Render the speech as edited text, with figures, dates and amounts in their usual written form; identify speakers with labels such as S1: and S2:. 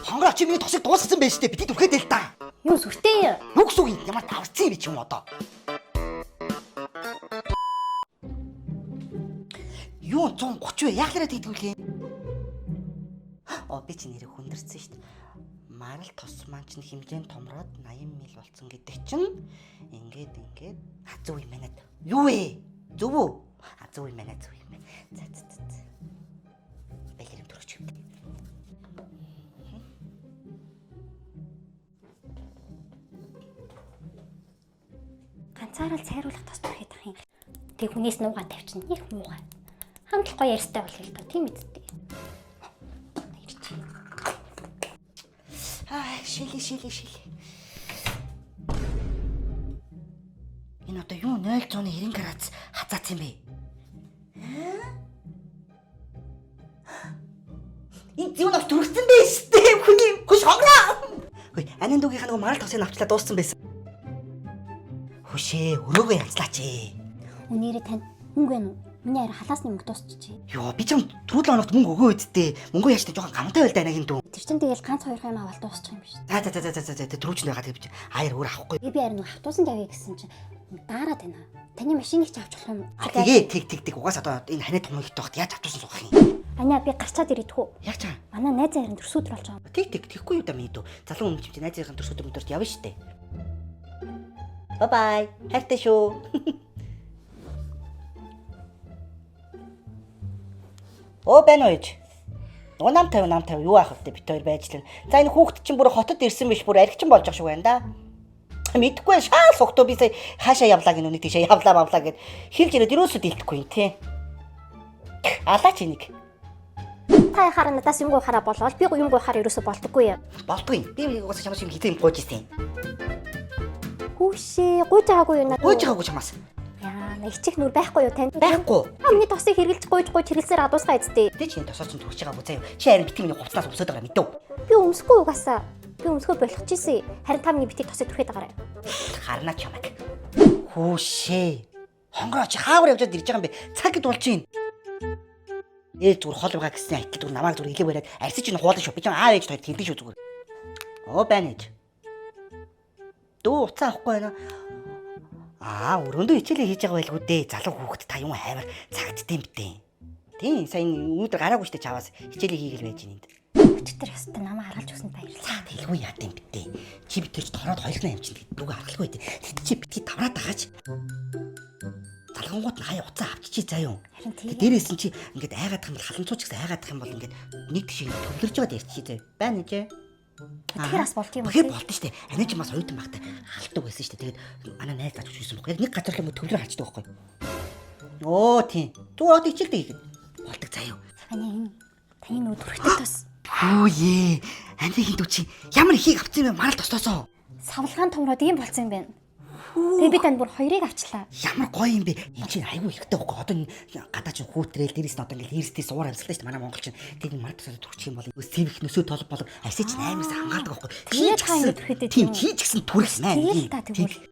S1: Хонгороо чи миний тосыг дуусгасан байж тээ. Бити түрхэд л та.
S2: Юу сүртэй юм?
S1: Юу гэсэн үг юм? Ямар даварцсан юм бэ чи юм одоо? Юу 130 вэ? Яг лээ тэгдэг үлээ. Оо би чи нэрийг хүндэрсэн шүү дээ. Марал тос маань чинь хэмжээнд томроод 80 мл болсон гэдэг чинь ингээд ингээд а зөв юм байна. Юу вэ? Зөв үү? А зөв юм байна, зөв юм байна. За за за. за. Балерин төрөч юм.
S2: Ганцаараа л цайруулах тос түрхэд ах юм. Тэг хүнээс нуугаа тавьчихна. Их муугай. Хамт л гоё ярьстай болох л доо. Тийм үсттэй. Ирчих.
S1: Аа, шилээ шилээ шилээ. Энэ одоо юу 0.90 градус хазаацсан юм бэ? Аа? Энэ зүүн авч түргэсэн байх шүү дээ. Хүний хөш хонгороо. Хөөе, анин дүүгийнх нь нөгөө марал тосыг авчлаа дууссан байсан. Хөшээ, өрөөгөө янзлаач ээ.
S2: Үнээрээ танд мөнгө байна уу? Миний арай халаасны мөнгө дуусчихжээ.
S1: Йоо, би ч юм түрүү 7 хоногт мөнгө өгөө үсттэй. Мөнгө яаж тэ жоохон гамтай байл даа анагийн дүү.
S2: Тэр чинь тэгэл ганц хоёр юм аваад дуусчих юм биш.
S1: За за за за за за түрүү ч байгаа тэр би чи аяар өөр авахгүй.
S2: Би арай нөгөө автобусанд явъя гэсэн чинь daarаад байна. Таны машиныг чи авч болох юм.
S1: А, Тэгээ тэг тэг тэг угаасаа одоо энэ ханаа том ихтэй багт яаж авчихсан суух юм.
S2: Аня би гарчаад ирэх үү?
S1: Яг чаа.
S2: Манай найз харин төрсөдөр болж байгаа юм.
S1: Тэг тэг тэгэхгүй юу да миний дүү. Залуу өмнө чи найзынхаа төрсөдөр өдөрт явна штэ. Бай бай. Хайртай шүү. Оо байна уу ээж? Нөгөө нам 50 нам 50 юу аах вэ бит хоёр байж лэн. За энэ хүүхэд чинь бүр хотод ирсэн биш бүр архичин болж ах шиг байна да. Мэдхгүй шаал согтуу би сая хаашаа явлаа гэнэ үнийг тийшээ явлаа мавлаа гэд хилж ирээд юусоо дэлдэхгүй юм те. Алаач энийг.
S2: Та яхаараа надаас юм гуйхаараа болвол би юм гуйхаар ерөөсө болдоггүй юм.
S1: Болдгүй. Би угаасаа чамаас юм хизээ юм гуйж ирсэн.
S2: Хүүшээ гуйж байгаагүй юу надад?
S1: Гуйж байгаагүй чамаас.
S2: Яа, на ичих нүр байхгүй юу танд?
S1: Байхгүй.
S2: А миний тосыг хэрглэж гуйж гуйж хэрэглэсээр адуусгаа эцтэй.
S1: Тэ чи энэ тосоор чинь түрч байгаагүй заяа. Чи харин битгий миний хувцлаас өмсөд байгаа мэдв.
S2: Би өмсөхгүй угаасаа. Би өмсгөө болох чийсэн. Харин та миний битгий тосыг түрхэд байгаарай.
S1: Харна чамайг. Хүүшээ. Хонгороо чи хаавар явжаад ирж байгаа юм бэ? Цаг гэд болж байна. Ээж зүгээр хол байгаа гэсэн айтал зүгээр намайг зүгээр илээ бариад арьсан чинь хуулан шүү. Би ч аав ээж хоёр тэлдэг шүү зүгээр. Оо байна ээж. Дүү уцаа авахгүй байна. Аа өрөөндөө хичээлээ хийж байгаа байлгүй дээ. Залуу хүүхэд та юм хаймар цагтд юм бтэ. Тийм сайн өнөөдөр гараагүй штэ чаваас хичээлээ хийгээл байж энд.
S2: Өчтөр ёстой намайг харгалж өгсөнд баярлалаа.
S1: Дэлгүй яад юм бтэ. Чи бит төрч тороод хоёрхан юм чинь дүүгээ харгалгүй дээ. Тэд чи битгий тавраад ахаач. Залгангууд нь хаяа уцаа авчичи заа юу.
S2: Харин тийм.
S1: Дээрээс нь чи ингээд айгаадах юм бол халамцууч гэсэн айгаадах юм бол ингээд нэг тийш ингээд төвлөрж байгаад ярьчих заа. Байна гэж.
S2: Тэгэхээр бас болд юм уу?
S1: Тэгэхээр болд штэ. Анаа чи бас оюутан багтай халдаг байсан штэ. Тэгээд манай найз заач өгсөн байхгүй. Яг нэг газар л юм төвлөр харчдаг байхгүй. Оо тийм. Зүгээр одоо хичээлдээ хийхэд болдог заа юу.
S2: Аня энэ таны нүү түрхтэй тос.
S1: Пүүе. Анагийн дүү чи ямар ихийг авсан юм бэ? Марал тослоосоо.
S2: Савлгаан томроод ийм болцсон юм байна. Тэгээ би танд бүр хоёрыг авчлаа.
S1: Ямар гоё юм бэ? Энд чинь айгүй хэрэгтэй байхгүй. Одоо энэ гадаа чинь хүүтрээл дээрээс нь одоо ингээл эрсдээ суур амьсгалтай шүү дээ. Манай монгол чинь тэг март тосоо түрчих юм бол сэвх нөсөө толб болов арьсаа чинь аймаас хамгаалдаг байхгүй.
S2: Тэгээ та ингэ түрхэдэг
S1: Тийм
S2: юм.
S1: чи ч гэсэн түрх мэн.
S2: Тэгэл та тэгвэл.